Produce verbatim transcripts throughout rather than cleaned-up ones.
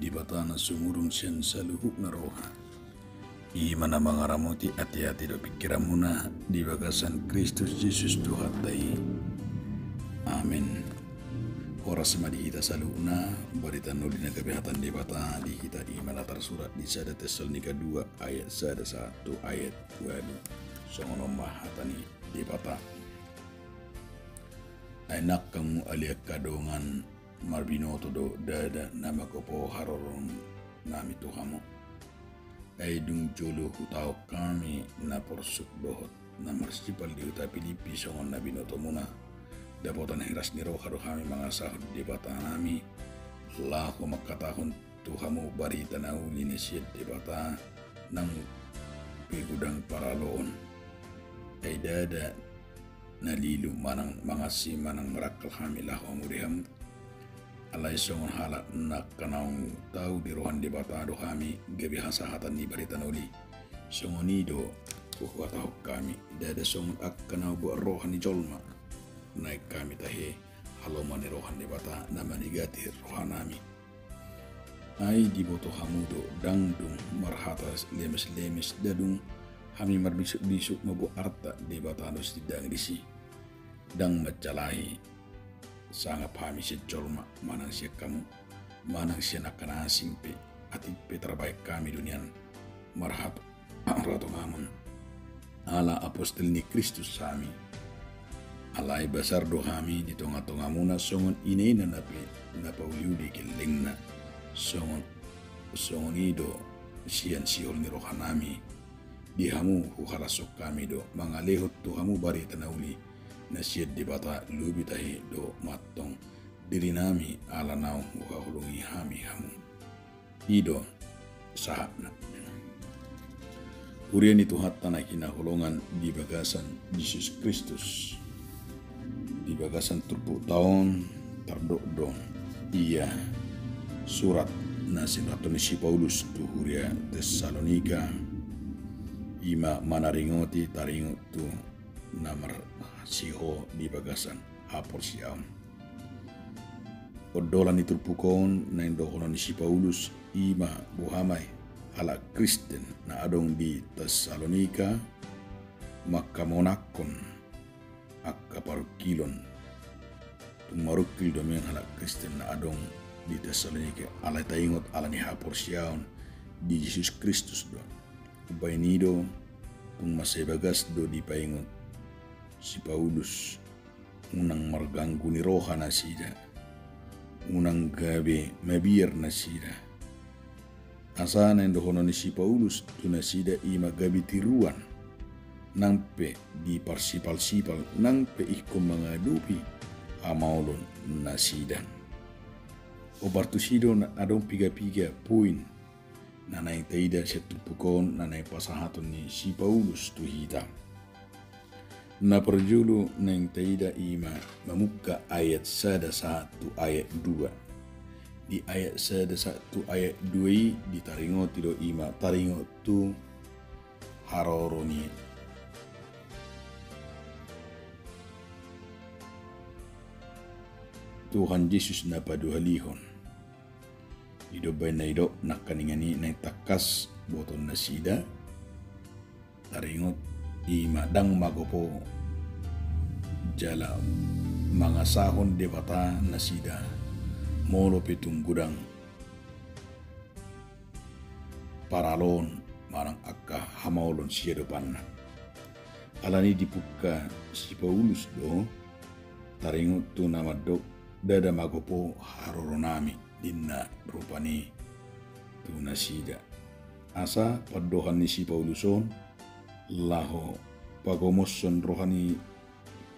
Debata na sumurung sian saluhutna roha, i ma na mangaramoti ateate dohot pingkiranmuna di bagasan Kristus Jesus Tuhanta i. Amen. Horas ma di hita saluhutna. Barita na uli na gabe hata ni Debata di hita i ma na tarsurat di sada Tesalonika dua ayat sada sahat tu ayat ualu. Songon on ma hata ni Debata. Ai nangkin ale angka dongan, marbinoto do ndada na magopo haroronami tu hamu. Ai dung jolo hutahon hami na porsuk dohot na marsipal di huta Pilippi songon na binotomuna, dapotan hiras ni roha do hami mangasahon Debatanami, laho mangkatahon tu hamu barita na uli na sian Debata, nang pe godang paraloon. Ai ndada na lilu manang mangansi manang marangkal hami laho mamode hamu. Alai songon halak na naung tau di roha ni Debata do hami gabe hasahatan ni barita na uli. Songon i do huhatahon hami, ndada songon angka na umboan roha ni jolma naeng hami tahe, halomoan ni roha ni Debata na manigati rohanami. Ai diboto hamu do, ndang dung marhata lemeslemes, ndada dung hami marbisukbisuk mamboan arta, Debata do sitindang disi. Ndang manjalahi sangap hami sian jolma, manang sian hamu, manang sian angka na asing pe, atik pe tarbahen hami do nian marhat- marhatongamon ala apostel ni Kristus hami. Alai basar do hami di tongatongamuna songon inaina na pe na pauliuli gellengna. Songon, songon i do sian sihol ni rohanami di hamu, huhalashon hami do mangalehon tu hamu barita na uli na sian Debata, lobi tahe do mantong dirinami ala naung huhaholongi hami hamu. I do sahatna. Huria ni Tuhanta na hinaholongan di bagasan Jesus Kristus, di bagasan turpukta on tardok do ia surat na sinurathon ni si Paulus tu huria Tesalonika, i ma manaringoti taringot tu na marsiho di bagasan haporseaon. Ondolan ni turpuk on naeng dohonon ni si Paulus, i ma boha ma i halak Kristen na adong di Tesalonika mangkamonangkon angka parungkilon. Tung marungkil do memang halak Kristen na adong di Tesalonika, alai taingot ala ni haporseaon di Jesus Kristus do. Umbahen i do tung mansai bagas do dipaingot si Paulus, unang marganggu ni roha nasida, unang gabe mabiar nasida. Asa naeng dohonon ni si Paulus tu nasida i ma gabe tiruan, nang pe diparsipalsipal, nang pe ingkon mangadopi hamaolon nasida. Hombar tusi do na adong pigapiga poin na naeng taida sian turpuk on na naeng pasahaton ni si Paulus tu hita. Na parjolo naeng taida i ma mamungka ayat sada sahat tu ayat dua. Di ayat sada sahat tu ayat dua i ditaringoti do i ma taringot tu haroro ni Tuhan Jesus na paduahalihon. I do umbahen na didok nangkaningan i naeng tangkas botoon nasida taringot i ma ndang magopo jala mangasahon Debata nasida molo pe tung godang paraloon manang angka hamaolon siadopanna. Alani i dipungka si Paulus do taringot tu na mandok ndada magopo haroronami, ninna rupani tu nasida. Asa pandohan ni si Paulus on laho pagomoshon roha ni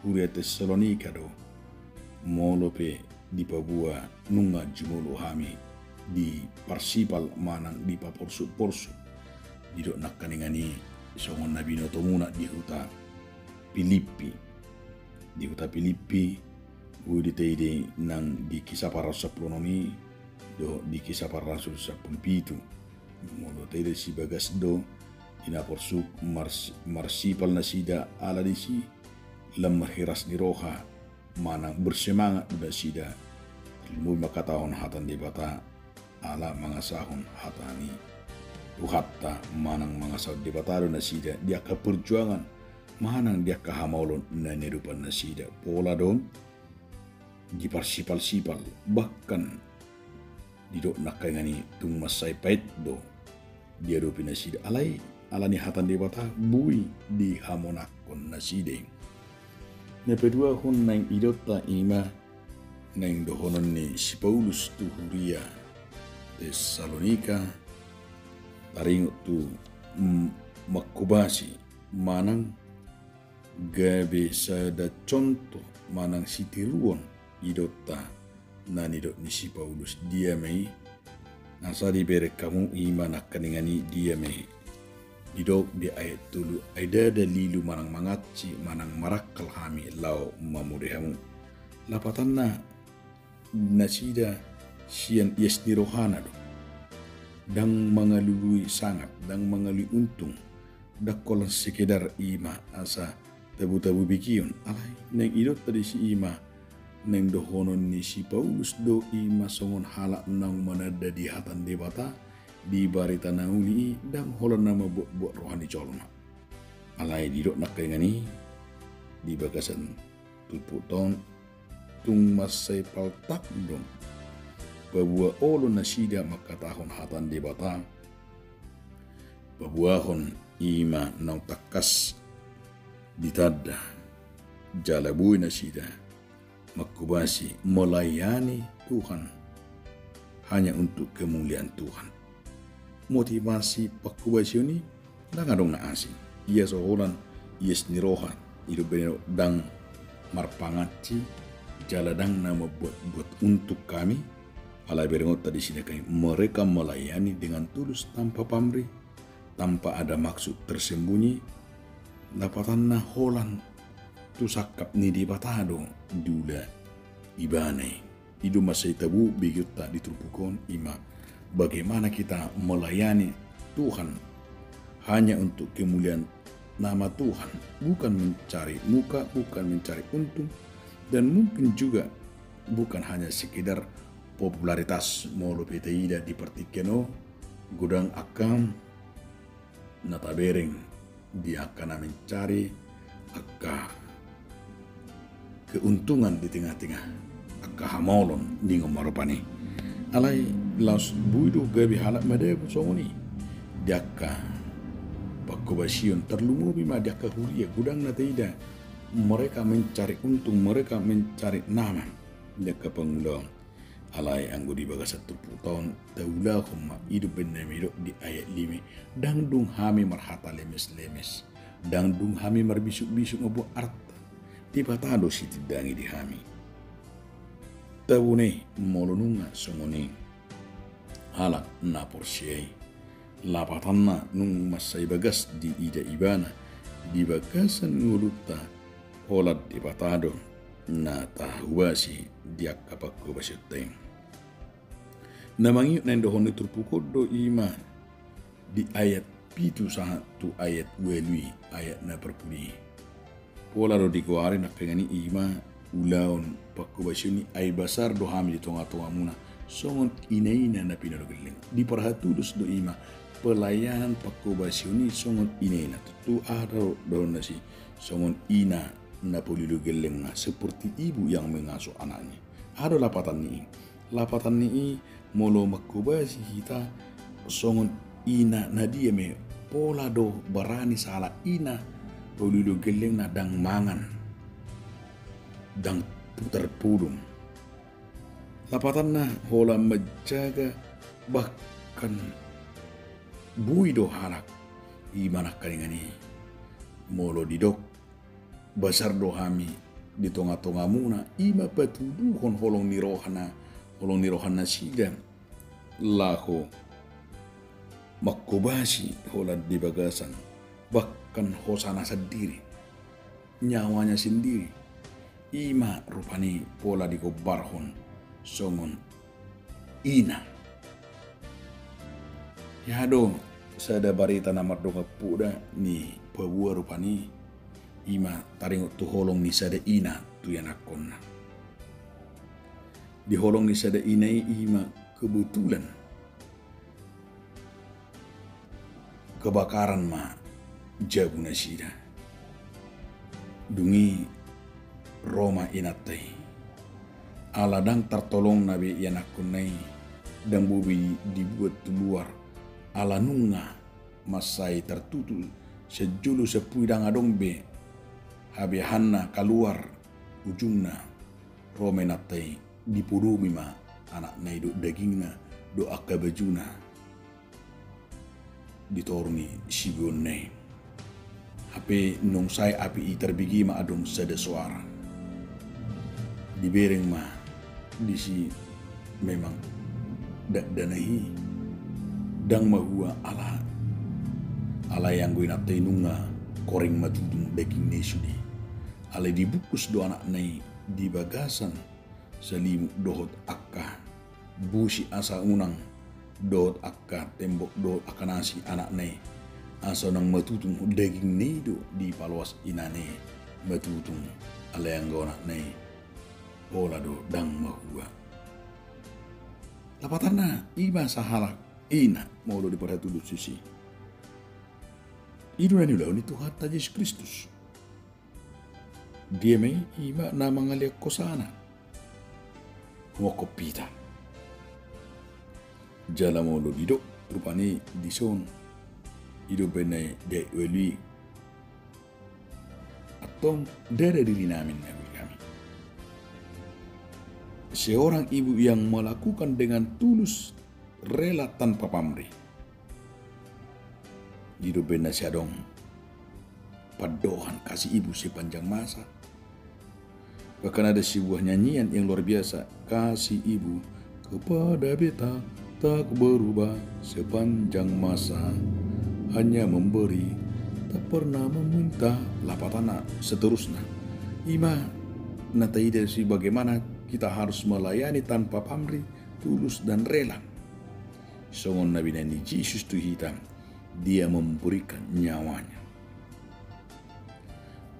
huria Tesalonika do, molo pe dipaboa nunga jumolo hami diparsipal manang dipaporsukporsuk, didok nangkaningan i songon na binotomuna di huta Pilippi. Di huta Pilippi, boi do taida i nang di Kisah Para Rasul sampulu onom i dohot di Kisah Para Rasul sampulu pitu. Molo taida sibagas do di na porsuk mars-, marsipal nasida ala disi, lam marhiras ni roha manang bersemangat do nasida. Tarlumobi mangkatahon hata ni Debata ala mangasahon hata ni Tuhanta manang mangasahon Debata do nasida di angka perjuangan manang di angka hamaolon na niadopan nasida. Pola do diparsipal-sipal, bahkan didok nangkaningan i tung mansai paet do diadopi nasida. Alai ala ni hata ni Debata boi dihamonangkon nasida i. Na paduahon naeng idaonta i ma naeng dohonon ni si Paulus tu huria Tesalonika, taringot tu, mm, mangkobasi manang gabe sada contoh manang sitiruon idaonta na nidok ni si Paulus. Dia ma i? Asa dibereng hamu i ma nangkaningan i, dia ma i? Didok di ayat tolu, ai ndada lilu manang mangansi manang marangkal hami laho mamode hamu. Lapatanna nasida sian ias ni rohana do. Ndang mangalului sangap, ndang mangalului untung, ndang holan sekedar i ma asa tabu-tabu bigion, alai naeng idaonta disi i ma naeng dohonon ni si Paulus do i ma songon halak naung mananda di hata ni Debata, di barita na uli i, ndang holan na mambuat-buat roha ni jolma. Alai didok nangkaningan i di bagasan turpukta on, tung mansai paltak do paboa olo nasida mangkatahon hata ni Debata, paboahon i ma naung tangkas ditanda, jala boi nasida mangkobasi melayani Tuhan hanya untuk kemuliaan Tuhan. Motivasi pangkobasion i ndang adong na asing. Ia so holan ias ni roha, i do umbahen i do, ndang marpangansi jala ndang na mambuat-buat untung hami, alai berengonta disi nangkaningan i, mereka melayani dengan tulus tanpa pamrih, tanpa ada maksud tersembunyi. Lapatanna holan tu sangkap ni Debata do diula ibana i. I do mansai tabo begeonta di turpuk on, i ma bagaimana kita melayani Tuhan hanya untuk kemuliaan nama Tuhan, bukan mencari muka, bukan mencari untung, dan mungkin juga bukan hanya sekedar popularitas. Molo pe taida di partingkian on, godang angka na tabereng di angka na mencari angka keuntungan di tengah-tengah angka hamaolon, ningon ma rupani. Alai laos boi do gabe halak madabu songon i di angka pangkobasion, tarlumobi ma di angka huria. Godang na taida mereka mencari untung, mereka mencari nama di angka pangulaon. Alai anggo di bagasan turpukta on, taulahon ma, i do umbahen na nidok di ayat lima i, ndang dung hami marhata lemes-lemes, ndang dung hami marbisuk-bisuk mamboan arta. Debata do sitindangi di hami. Tabo na i molo nunga songon i halak na porsea i. Lapatanna nunga mansai bagas diida ibana di bagasan ngolunta, holan Debata do na tahobasi di angka pangkobasionta i. Na mangihut naeng dohonon ni turpuk on do i ma di ayat pitu sahat tu ayat ualu i, ayat na parpudi i. Pola do digoari nangkaningan i, i ma ulaon pangkobasion i, ai basar do hami di tonga-tongamuna songon ina-ina na pinologelleng. Diparhatudos do i ma pelayanan pangkobasion i songon ina-ina. Tontu aha do dohononna i, songon ina na polilo gellengna, seperti ibu yang mengasuh anaknya. Aha do lapatan ni i? Lapatan ni i, molo mangkobasi hita songon ina na dia ma i, pola do barani sahalak ina polilo gellengna ndang mangan, ndang putar pudung. Lapatanna holan manjaga, bahkan boi do halak i ma nangkaningan i. Molo didok basar do hami di tonga-tongamuna, i ma patuduhon holong ni rohana, holong ni rohanasida laho mangkobasi holan di bagasan, bahkan hosana sandiri, nyawanya sendiri. I ma rupani pola digombarhon songon ina. Ia do sada barita na mardongan poda ni paboa rupani, i ma taringot tu holong ni sada ina tu ianakkonna. Di holong ni sada ina i, i ma kebetulan kebakaran ma jabu nasida. Dung i ro ma inanta i. Ala ndang tartolongna be ianakhonna i, ndang boi be dibuat tu luar, ala nunga mansai tartutu sian jolo sian pudi, ndang adong be habeahanna kaluar. Ujungna ro ma inanta i, dipodomi ma anakna i dohot dagingna dohot angka bajuna di toru ni sibuaonna i. Hape naung sae api i tarbege ma adong sada soara. Dibereng ma disi memang dakdanak i, ndang mahua ala, alai anggo inanta i nunga koreng ma tutung dagingna i sude. Alai dibungkus do anakna i di bagasan salimut dohot angka bosi asa unang dohot angka tembok dohot angka na asi anakna i, asa unang matutung dagingna i do dipaloas inana i matutung, alai anggo anakna i pola do ndang mahua. Lapatanna i ma sahalak ina molo diparhatudu tusi. I do na niulahon ni Tuhanta Jesus Kristus. Dia ma i, i ma na mangalean hosana. Humokkop hita. Jala molo didok rupani dison, i do umbahen na diaek ualu i. Antong ndada diri nami na huli hami. Seorang ibu yang melakukan dengan tulus, rela, tanpa pamrih. I do umbahen na sai adong pandohan kasih ibu sepanjang masa. Bahkan ada sebuah nyanyian yang luar biasa, kasih ibu kepada beta tak berubah sepanjang masa, hanya memberi, tak pernah meminta, lapatanna seterusna. I ma na taida tusi bagaimana kita harus melayani tanpa pamrih, tulus dan rela. Songon na binahen ni Jesus tu hita, Dia memberikan nyawanya.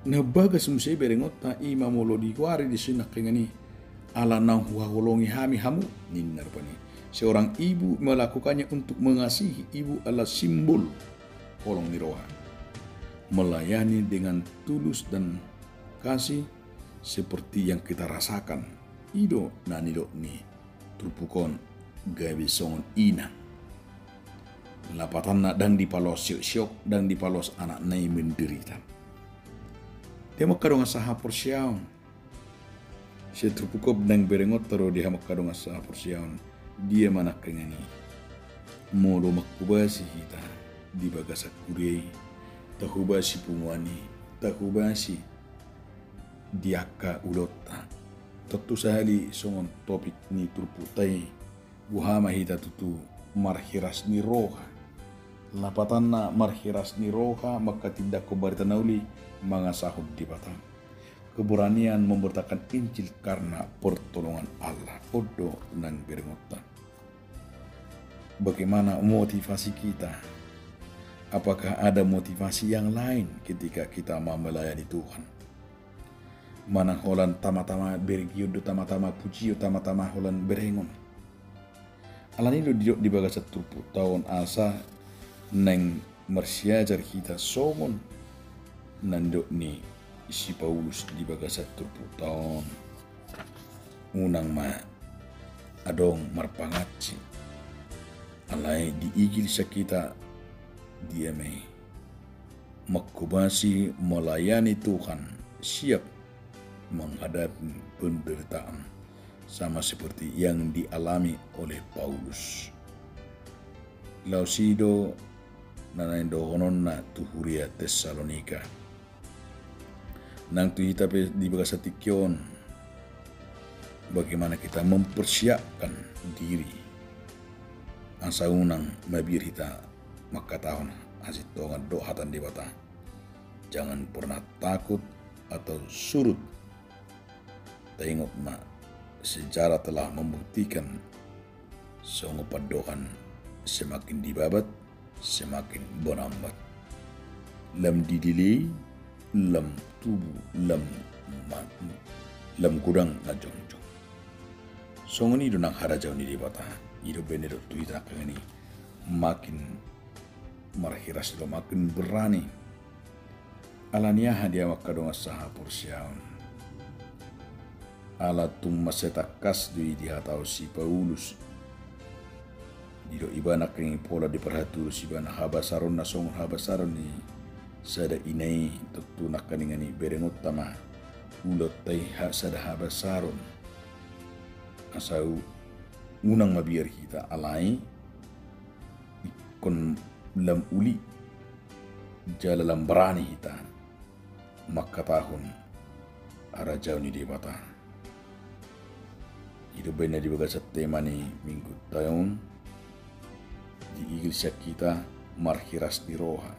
Na bagas muse berengonta i ma molo digoari disi nangkiningan i, ala naung huhaholongi hami hamu, ninna rupani. Seorang ibu melakukannya untuk mengasihi ibu adalah simbol holong ni roha. Melayani dengan tulus dan kasih seperti yang kita rasakan. I do na nidok ni turpuk on gabe songon ina. Lapatanna ndang dipaloas siok-siok, ndang dipaloas anakna i menderita. Di hamu angka dongan sahaporseaon. Sian turpuk on naeng berengonta do di hamu angka dongan sahaporseaon. Dia ma nangkiningan i. Molo manghobasi hita di bagasan kuria i, tahobasi punguan i, tahobasi di angka ulaonta. Tontu sahali songon topik ni turpukta i, boha ma hita tutu marhiras ni roha. Lapatanna marhiras ni roha manghatindanghon barita na uli mangasahon Debata. Keberanian memberitakan Injil karena pertolongan Allah. On do naeng berengonta. Bagaimana motivasi kita? Apakah ada motivasi yang lain ketika kita mau melayani Tuhan? Manang holan tama-tama berenggion do, tama-tama pujion, tama-tama holan berengon. Alani do didok di bagasan turpukta on asa naeng marsiajar hita songon na nidok ni si Paulus di bagasan turpukta on. Unang ma adong marpangansi. Alai diigil sian hita, dia ma i. Manghobasi melayani Tuhan, siap menghadapi penderitaan sama seperti yang dialami oleh Paulus. Laos i do na naeng dohononna tu huria Tesalonika. Nang tu hita pe di bagasan tingki on, bagaimana kita mempersiapkan diri asa unang mabiar hita mangkatahon hasintongan dohot hata ni Debata. Jangan pernah takut atau surut. Taingot ma, sejarah telah membuktikan songon pandohan, semakin dibabat, semakin bonambat. Lam didilei, lam tubu, lam ma-, lam godang na jongjong. Songon i do nang harajaon ni Debata, i do umbahen na didok tu hita nangkiningan i, makin marhiras di lomak on berani. Ala ni aha, di hamu angka dongan sahaporseaon? Ala tung mansai tangkas do i dihatahon si Paulus. Didok ibana nangkining pola diparhatulus ibana, habasaron na songon habasaron ni sada ina i, tontu nangkiningan i berengonta ma ulaonta i ha-, sada habasaron. Asa u-, unang mabiar hita, alai ingkon lam uli jala lam barani hita mangkatahon harajaon ni Debata. I do umbahen na di bagasan tema ni Minggunta on, diigil sian hita marhiras ni roha.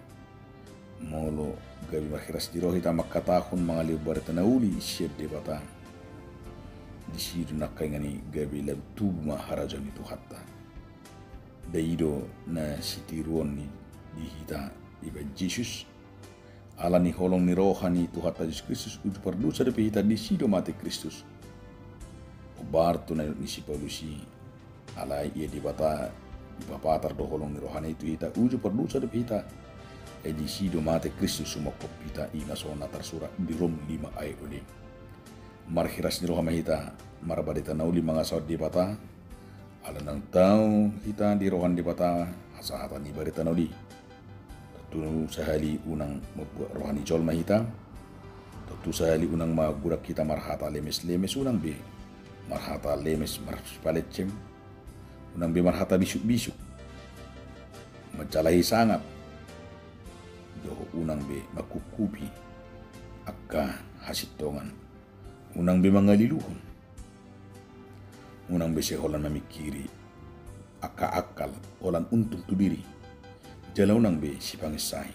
Molo gabe marhiras ni roha hita mangkatahon, mangalehon barita na uli sian Debata, disi do nangkiningan i gabe lam tubu ma harajaon ni Tuhanta. Ndada i do na sitiruon ni di hita ibaen Jesus. Ala ni holong ni roha ni Tuhanta Jesus Kristus, uju pardosa dope hita, disi do mate Kristus. Hombar tu na nidok ni si Paulus i, alai ia Debata, dipapatar do holong ni rohana i tu hita, uju pardosa dope hita. Ai disi do mate Kristus sumongkop hita, i ma songon na tarsurat di Rom lima ayat ualu. Marhiras ni roha ma hita marbarita na uli, mangasahon Debata, ala naung tau hita di roha ni Debata hasahatan ni barita na uli. Tontu sahali unang mambuat roha ni jolma hita. Tontu sahali unang magurak hita marhata lemeslemes, unang be marhata lemes marsipalecem, unang be marhata bisukbisuk, manjalahi sangap, dohot unang be mangkupkupi angka hasintongan, unang be mangaliluhon, unang be sai holan mamingkiri angka angkal holan untung tu diri, jala unang be sipanginsahi.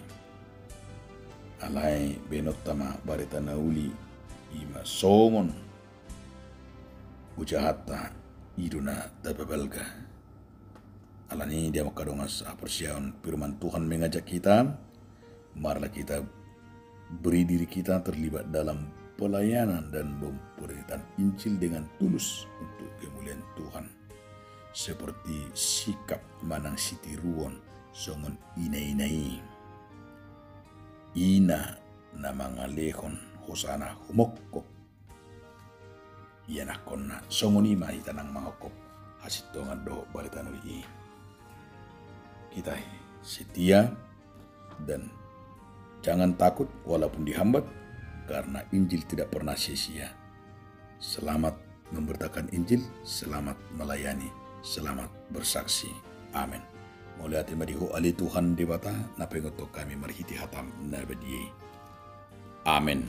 Alai baenonta ma barita na uli, i ma songon hujahanta, i do na tapabalga. Ala ni i, di hamu angka dongan sahaporseaon, firman Tuhan mengajak kita, marilah kita beri diri kita terlibat dalam pelayanan dan pemberitaan Injil dengan tulus untuk kemuliaan Tuhan. Seperti sikap manang sitiruon songon ina-ina i. Ina na mangalehon hosana humongkop ianakkonna, songon i ma hita nang manghophop hasintongan dohot barita na uli i. Kita setia dan jangan takut walaupun dihambat, karena Injil tidak pernah sia-sia. Selamat memberitakan Injil, selamat melayani, selamat bersaksi. Amin. Mauliate ma di Ho ale Tuhan Debata, na paingothon hami marhite hataM na badia i. Amin.